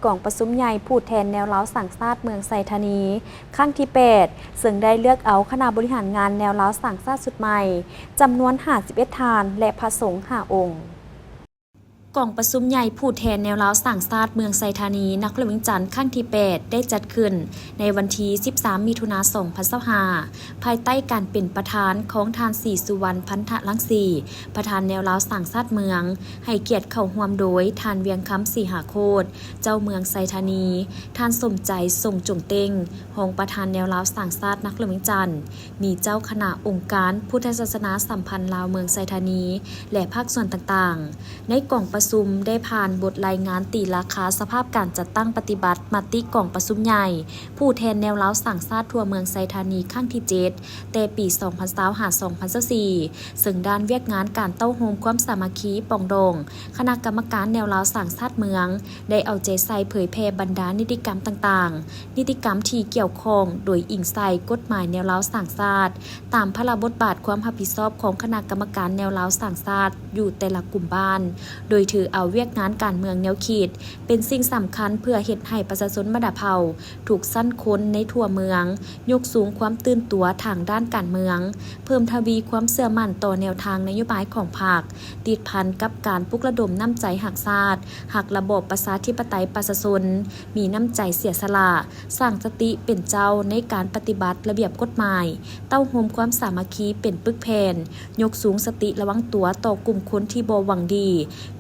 ກອງປະຊຸມໃຫຍ່ຜູ້ແທນແນວລາວສ້າງຊາດເມືອງໄຊທານີ ຄັ້ງທີແປດ ເຊິ່ງໄດ້ເລືອກເອົາຄະນະບໍລິຫານງານແນວລາວສ້າງຊາດຊຸດໃໝ່ ຈຳນວນຫ້າສິບເອັດທ່ານ ແລະ ພະສົງຫ້າອົງ. ກອງປະຊຸມໃຫຍ່ຜູ້ແທນແນວລາວສ້າງຊາດເມືອງໄຊທານີ ນະຄອນຫຼວງວຽງຈັນ ຄັ້ງທີແປດ ໄດ້ຈັດຂຶ້ນໃນວັນທີສິບສາມ ມິຖຸນາ ສອງພັນຊາວຫ້າ ພາຍໃຕ້ການເປັນປະທານຂອງທ່ານ ສີສຸວັນ ພັນທະລັງສີ ປະທານແນວລາວສ້າງຊາດເມືອງ, ໃຫ້ກຽດເຂົ້າຮ່ວມໂດຍທ່ານ ວຽງຄຳ ສີຫາໂຄດ ເຈົ້າເມືອງໄຊທານີ, ທ່ານ ສົມໃຈ ຊົງຈົງເຕັງ ຮອງປະທານແນວລາວສ້າງຊາດນະຄອນຫຼວງວຽງຈັນ, ມີເຈົ້າຄະນະອົງການພຸດທະສາສະໜາສຳພັນລາວເມືອງໄຊທານີ ແລະ ພາກສ່ວນຕ່າງໆ. ໃນກອງປະຊຸມໄດ້ຜ່ານບົດລາຍງານຕີລາຄາສະພາບການຈັດຕັ້ງປະຕິບັດມະຕິກອງປະຊຸມໃຫຍ່ຜູ້ແທນແນວລາວສ້າງຊາດທົ່ວເມືອງໄຊທານີ ຄັ້ງທີເຈັດ ແຕ່ປີສອງພັນຊາວຫ້າ ສອງພັນຊາວສີ່ ເຊິ່ງດ້ານວຽກງານການເຕົ້າໂຮມຄວາມສາມັກຄີປອງດອງ ຄະນະກຳມະການແນວລາວສ້າງຊາດເມືອງ ໄດ້ເອົາໃຈໃສ່ເຜີຍແຜ່ບັນດານິຕິກຳຕ່າງໆ, ນິຕິກຳທີ່ກ່ຽວຂ້ອງ ໂດຍອີງໃສ່ກົດໝາຍແນວລາວສ້າງຊາດ ຕາມພາລະບົດບາດຄວາມຮັບຜິດຊອບຂອງຄະນະກຳມະການແນວລາວສ້າງຊາດຢູ່ແຕ່ລະກຸ່ມບ້ານ, ໂດຍຖືເອົາວຽກງານການເມືອງແນວຄິດ ເປັນສິ່ງສຳຄັນເພື່ອເຮັດໃຫ້ປະຊາຊົນບັນດາເຜົ່າທຸກຊັ້ນຄົນໃນທົ່ວເມືອງ ຍົກສູງຄວາມຕື່ນຕົວທາງດ້ານການເມືອງ, ເພີ່ມທະວີຄວາມເຊື່ອໝັ້ນຕໍ່ແນວທາງນະໂຍບາຍຂອງພັກ, ຕິດພັນກັບການປຸກລະດົມນ້ຳໃຈຮັກຊາດ, ຮັກລະບອບປະຊາທິປະໄຕປະຊາຊົນ, ມີນ້ຳໃຈເສຍສະຫຼະ, ສ້າງສະຕິເປັນເຈົ້າໃນການປະຕິບັດລະບຽບກົດໝາຍ, ເຕົ້າໂຮມຄວາມສາມັກຄີເປັນປຶກແຜ່ນ, ຍົກສູງສະຕິລະວັງຕົວຕໍ່ກຸ່ມຄົນທີ່ບໍ່ຫວັງດີ,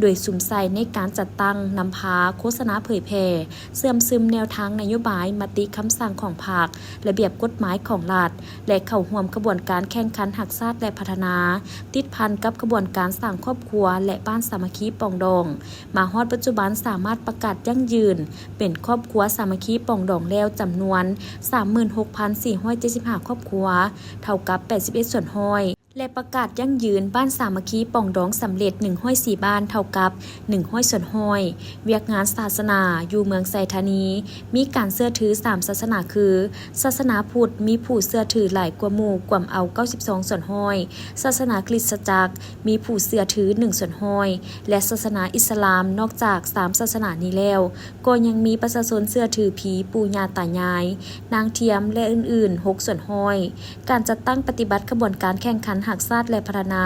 ໂດຍສຸມໃສ່ໃນການຈັດຕັ້ງ, ນຳພາ, ໂຄສະນາເຜີຍແຜ່, ເຊື່ອມຊຶມແນວທາງນະໂຍບາຍ, ມະຕິຄຳສັ່ງຂອງພັກ, ລະບຽບກົດໝາຍຂອງລັດ ແລະ ເຂົ້າຮ່ວມຂະບວນການແຂ່ງຂັນຮັກຊາດ ແລະ ພັດທະນາ, ຕິດພັນກັບຂະບວນການສ້າງຄອບຄົວ ແລະ ບ້ານສາມັກຄີປອງດອງ, ມາຮອດປັດຈຸບັນສາມາດປະກາດຢັ້ງຢືນເປັນຄອບຄົວສາມັກຄີປອງດອງແລ້ວຈຳນວນສາມໝື່ນຫົກພັນສີ່ຮ້ອຍເຈັດສິບຫ້າຄອບຄົວ, ເທົ່າກັບແປດສິບເອັດສ່ວນຮ້ອຍ ແລະ ປະກາດຢັ້ງຢືນບ້ານສາມັກຄີປອງດອງສຳເລັດໜຶ່ງຮ້ອຍສີ່ບ້ານ, ເທົ່າກັບໜຶ່ງຮ້ອຍສ່ວນຮ້ອຍ. ວຽກງານສາສະໜາຢູ່ເມືອງໄຊທານີ ມີການເຊື່ອຖືສາມສາສະໜາຄື ສາສະໜາພຸດ ມີຜູ້ເຊື່ອຖືຫຼາຍກວ່າໝູ່ ກວມເອົາເກົ້າສິບສອງສ່ວນຮ້ອຍ, ສາສະໜາຄຣິສຕະຈັກ ມີຜູ້ເຊື່ອຖືໜຶ່ງສ່ວນຮ້ອຍ ແລະ ສາສະໜາອິດສະລາມ. ນອກຈາກສາມສາສະໜານີ້ແລ້ວ ກໍຍັງມີປະຊາຊົນເຊື່ອຖືຜີປູ່ຍ່າຕາຍາຍ, ນາງທຽມ ແລະ ອື່ນໆ ຫົກສ່ວນຮ້ອຍ. ການຈັດຕັ້ງປະຕິບັດຂະບວນການແຂ່ງຂັນຮັກຊາດ ແລະ ພັດທະນາ,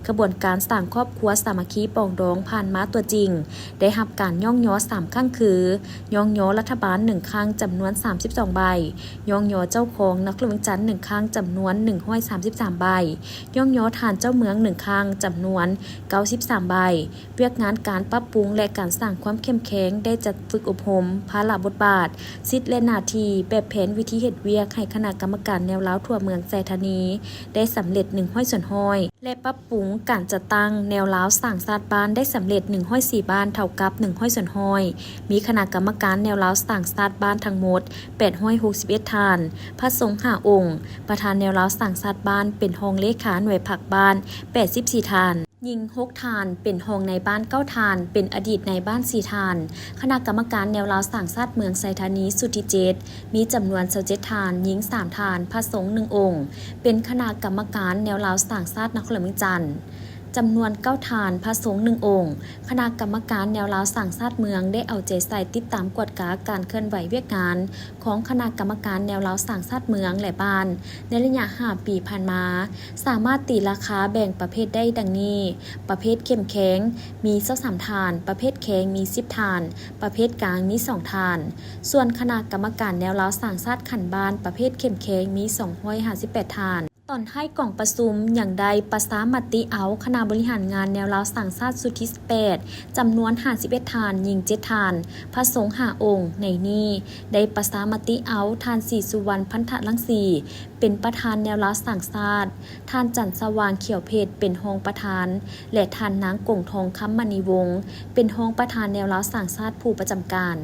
ຂະບວນການສ້າງຄອບຄົວສາມັກຄີປອງດອງຜ່ານມາຕົວຈິງ ໄດ້ຮັບການຍ້ອງຍໍສາມຄັ້ງຄື ຍ້ອງຍໍລັດຖະບານໜຶ່ງຄັ້ງ ຈຳນວນສາມສິບສອງໃບ, ຍ້ອງຍໍເຈົ້າຄອງນະຄອນຫຼວງວຽງຈັນໜຶ່ງຄັ້ງ ຈຳນວນໜຶ່ງຮ້ອຍສາມສິບສາມໃບ, ຍ້ອງຍໍທ່ານເຈົ້າເມືອງໜຶ່ງຄັ້ງ ຈຳນວນເກົ້າສິບສາມໃບ. ວຽກງານການປັບປຸງ ແລະ ການສ້າງຄວາມເຂັ້ມແຂງ ໄດ້ຈັດຝຶກອົບຮົມພາລະບົດບາດ, ສິດ ແລະ ໜ້າທີ່, ແບບແຜນວິທີເຮັດວຽກໃຫ້ຄະນະກຳມະການແນວລາວທົ່ວເມືອງໄຊທານີໄດ້ສຳເລັດໜຶ່ງຮ້ອຍສ່ວນຮ້ອຍ ແລະ ປັບປຸງການຈັດຕັ້ງແນວລາວສ້າງຊາດບ້ານໄດ້ສຳເລັດໜຶ່ງຮ້ອຍສີ່ບ້ານ, ເທົ່າກັບໜຶ່ງຮ້ອຍສ່ວນຮ້ອຍ. ມີຄະນະກຳມະການແນວລາວສ້າງຊາດບ້ານທັງໝົດແປດຮ້ອຍຫົກສິບເອັດທ່ານ, ພະສົງຫ້າອົງ, ປະທານແນວລາວສ້າງຊາດບ້ານເປັນຮອງເລຂາໜ່ວຍພັກບ້ານແປດສິບສີ່ທ່ານ. ຍິງຫົກທ່ານ, ເປັນຮອງນາຍບ້ານເກົ້າທ່ານ, ເປັນອະດີດນາຍບ້ານສີ່ທ່ານ, ຄະນະກຳມະການແນວລາວສ້າງຊາດເມືອງໄຊທານີຊຸດທີເຈັດ ມີຈຳນວນຊາວເຈັດທ່ານ, ຍິງສາມທ່ານ, ພະສົງໜຶ່ງອົງ, ເປັນຄະນະກຳມະການແນວລາວສ້າງຊາດນະຄອນຫຼວງວຽງຈັນ ຈຳນວນເກົ້າທ່ານ, ພະສົງໜຶ່ງອົງ. ຄະນະກຳມະການແນວລາວສ້າງຊາດເມືອງໄດ້ເອົາໃຈໃສ່ຕິດຕາມກວດກາການເຄື່ອນໄຫວວຽກງານ ຂອງຄະນະກຳມະການແນວລາວສ້າງຊາດເມືອງ ແລະ ບ້ານ ໃນໄລຍະຫ້າປີຜ່ານມາ, ສາມາດຕີລາຄາແບ່ງປະເພດໄດ້ດັ່ງນີ້: ປະເພດເຂັ້ມແຂງ ມີຊາວສາມທ່ານ, ປະເພດແຂງ ມີສິບທ່ານ, ປະເພດກາງ ມີສອງທ່ານ. ສ່ວນຄະນະກຳມະການແນວລາວສ້າງຊາດຂັ້ນບ້ານ ປະເພດເຂັ້ມແຂງ ມີສອງຮ້ອຍຫ້າສິບແປດທ່ານ. ຕອນທ້າຍກອງປະຊຸມຍັງໄດ້ປະຊາມະຕິເອົາຄະນະບໍລິຫານງານແນວລາວສ້າງຊາດຊຸດທີແປດ ຈຳນວນຫ້າສິບເອັດທ່ານ, ຍິງເຈັດທ່ານ, ພະສົງຫ້າອົງ. ໃນນີ້ໄດ້ປະຊາມະຕິເອົາທ່ານ ສີສຸວັນ ພັນທະລັງສີ ເປັນປະທານແນວລາວສ້າງຊາດ, ທ່ານ ຈັນສະຫວ່າງ ຂຽວເພັດ ເປັນຮອງປະທານ ແລະ ທ່ານນາງ ກົງທອງ ຄຳມະນີວົງ ເປັນຮອງປະທານແນວລາວສ້າງຊາດຜູ້ປະຈຳການ.